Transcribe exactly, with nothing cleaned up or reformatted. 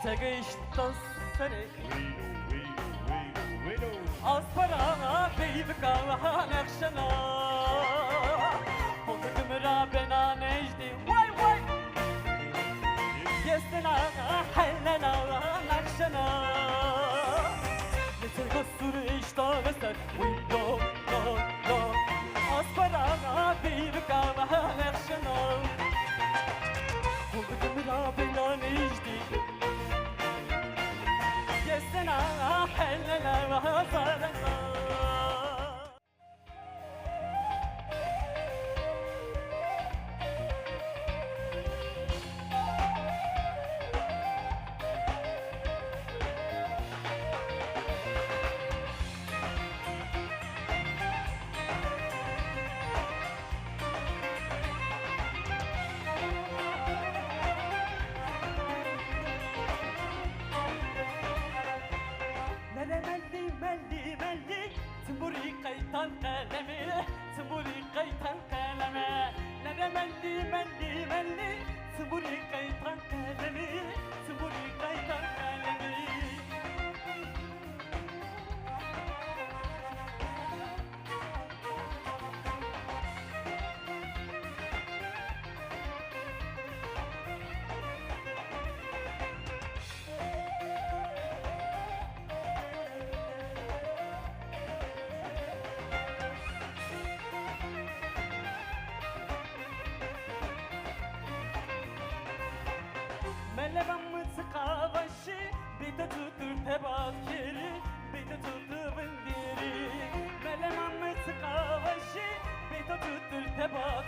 Te gihişta serê. Aspera peyvika nexşena. Hozikî min re bêna nêjdî. Way, way. Yesena helena nexşena. Li ser gosûr îşta li ser. Wî lo, lo, lo. Aspera peyvika nexşena. Hozikî min re bêna nêjdî. Yesena helena zarena. Nere melî, melî, melî, timurî qeytan qeleme, timurî qeytan qeleme. Nere melî, melî, melî, timurî qeytan qeleme, timurî qeytan qeleme. Melema min çiqa weşî, bê te çutir tebat kirî, bê te çutir vindirî. Melema min çiqa weşî, bê te çutir tebat